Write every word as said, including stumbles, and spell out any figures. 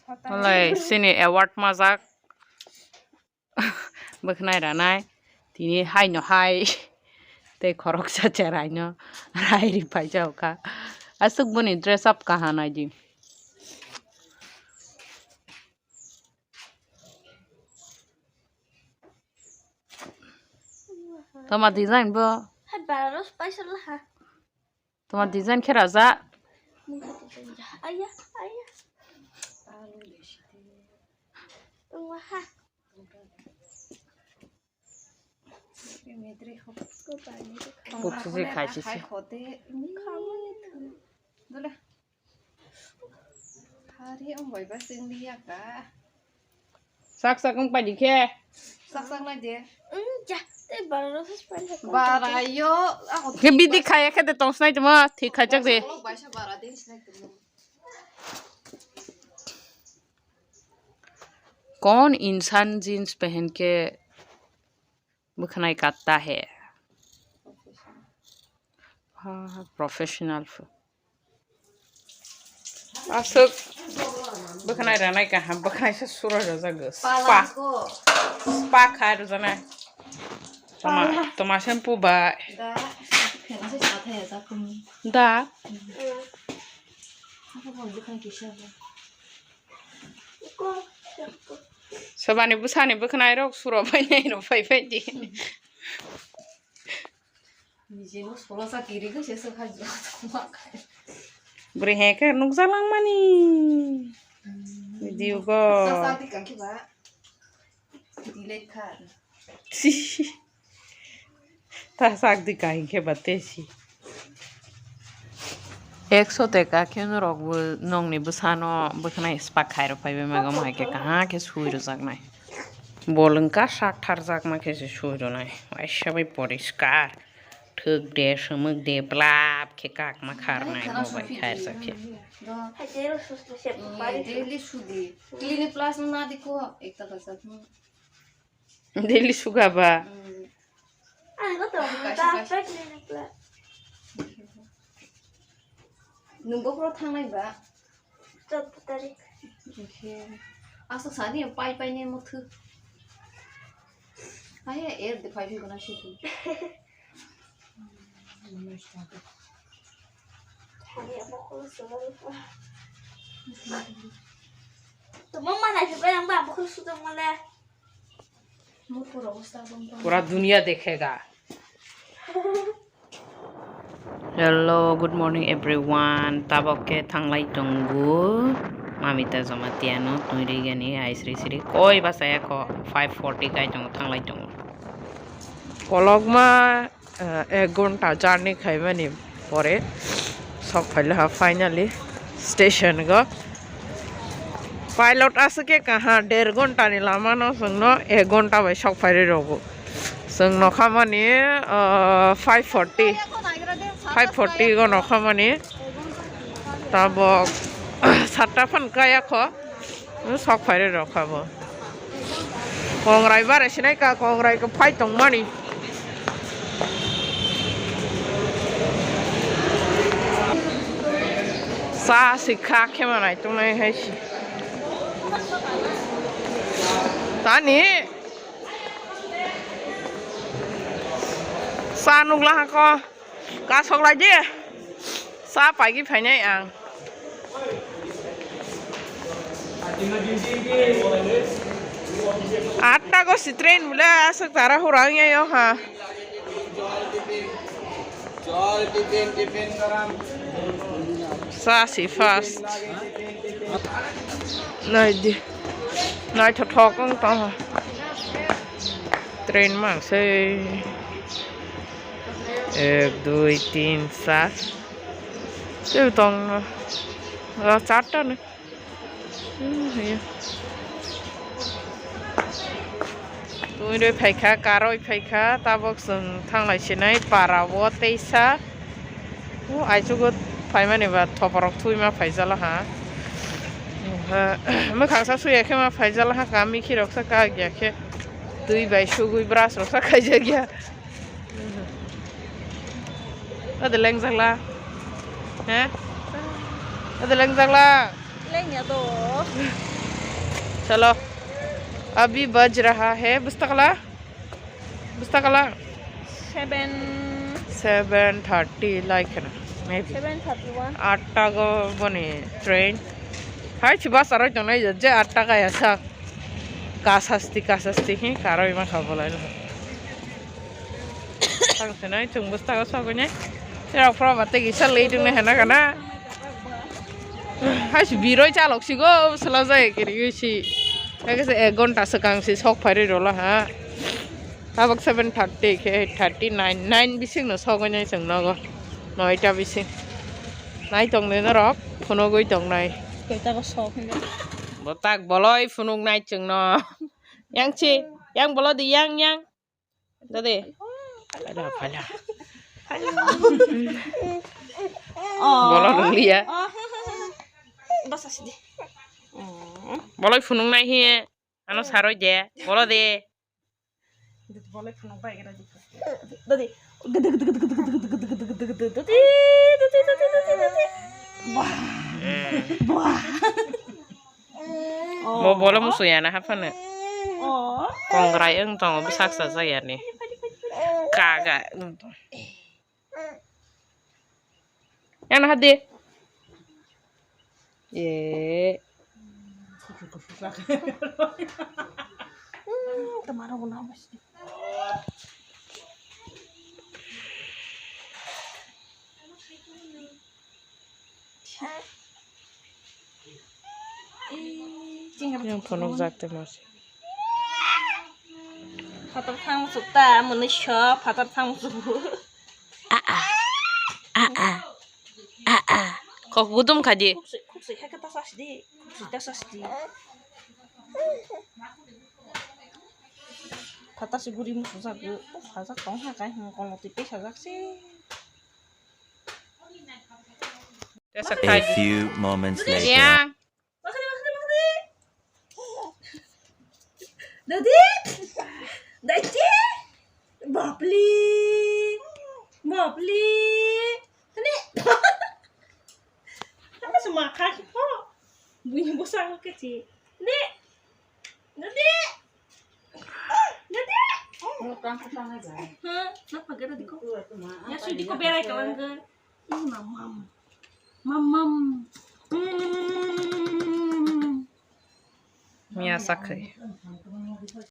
Walai, sini award majak. Bwkhnai ranai. Tini haino hai. Tei khoroksa cherai no rai ri paijak kha. Aswk boni dress up kaha naidi. Toma design bo. Hai bara rw paisa laha. Toma design khe raja. Aya, aya. Tongma ha. Kok susi khai sisi. Dole. Hari ong bai ba sing liya ka. Sak sak wng paidi khe. Sak sak nai de. Wng ja, tei bara rw se spai sa. Bara yo, ako khe bidi khaya khe de tong sinai tongma, thik khaijak de. Baisa bara de sinai tongma. कौन इंसान जींस पहन के बखनाई करता है? हाँ, professional. Aswk bwkhanai ranai kaham, bwkhanai se sura rwjago. Spa. Spa khai rwjanai. Toma, toma shampoo bai. Da. Da. Sabani bwsani bwkhanai rok sura bai nai rok phai phai di. Nijino solo sa kiri khe se sakha jwa tongma khai. Bwrwi hai khe nukjak langmani. Hmm. Video go. Sa sa di kang khe ba. Delete kha. Ta sak di kang khe ba te si. Ekso teka khe norok bo nongni bwsano bwkhanai spak khairok phaibai mago hai khe kaha khe sui rwjaknai. Bol wngkha sak tharjakma khe se sui rwnai. Waisa bai poriskar. Thwk de, swmwk de, blap khe kakma kharnai, bo bai khairjak khe. Daily sudi. Clinic Plus no nadi ko, ekta kasa. Daily suga ba? Ang ko to, Clinic Plus. Nungbo pro thangnai ba? Chwddo tarik. Aswk sani pai pai ne mothu. Ahe er de pai pai gona shi tu. Tamo mana sih bayang ba buku sudah mulai. Pura dunia dekhega. Hello, good morning everyone. Tabok khe thanglai tongo Mamita Jamatia no twi ri gani ai sri sri koi bachaya kho five forty kai tongo thanglai tongo. Kolokma, eh, ek ghonta journey khaimani pore sok phailokha finally station go. Pilot aswk khe kaha der ghonta ni lama no chwngno ek ghonta bai sok phairwi rogo. Chwng nokhamani, ah, five forty, five forty go nokhamani. Tabok satta phan kaya kho, sok phairwi rokha bo. Kongrai bare sinai ka, kongrai ka phai tongmani. Sa si kha khe manai tongnai hai si. Tani. Sa nukla ha ko. Ka sok lai di. Sa paigi phainai ang. Atta go si train bole aswk tara hura wngya yo ha. Sa si fast. Nai di. Naithothok wng tong. Train mang se. Ek, dui, tin, char. Tei tong no. Ah, charta no. Hmm, hiya. Twi rwi phaikha, karwi phaikha, tabok chwng thanglai sinai para o teisa. O aichugo phaimani ba thoparok thwima phaijala ha. Mwkhang sa suya khe ma phaijala ha, kami khirok sa kagya khe. Twi bai sugwi brush rok sa khaijak ya. Ode lengjak la. He? Ode lengjak la. Lengya do. Chalo, abhi baj raha hai. Bustakala, bustakala. Seven. Seven thirty like na, maybe. Seven thirty one. Atta go boni train. Hai si bus aroi tongnai je atta ga ya sa. Kasasti kasasti hi karoi ma kha bolai. Tang senai chung bus tago sogoi nai. Tera phra ba tegi sa lei dung nai hana kana. Hai si biroi chalok si go sala jai kiri si. Hai kese ek ghonta swkang si sok phari rola ha. Tabok seven thirty khe thirty nine, nine bising no sogoi nai chung nogo. Noita bising. Nai tong nai norok phunugoi tong nai. Koita go sok hinwi. Botak boloi phunuk nai chung no. Yang si, yang bolo di yang yang. Dadi. Phaila, phaila. Oh. Bolo nunglia. Oh. Basa sidi. Oh. Boloi phunung nai hi. Ano saroi de. Bolo de. Boloi phunung bai gira di. Dadi. Dadi, dadi, dadi, dadi. Wah. Wah. Bo bolo musu yana haphano. Oh. Kongrai wng tongo bwsak chajak yani. Kaga wng tong. Yana hadi. Ye. Tamara guna bas. Yang phunuk jak tongma se. Phatar thang sukta mwnwi so phatar thang suk. A a. A a. A a. Kok budum khaji. Khuk se, khuk se, hai khe ta sasi di. Khuk se ta sasi di. Phatar se guri musu jak. Sajak tong ha kai hwn kolmo twi pesa jak se. Tesa A khai di. Few moments later. Yang. Makhani, makhani, makhani. Dadi? Dadi? Bapli. Bapli. Tani. Tani sema khai po. Buini bosa ko keci. Ni. Dadi. Dadi. Ha, napa gara diko? Ya sudi ko berai kawan ga. Ini mamam. Mamam. Hmm. Mia sakai.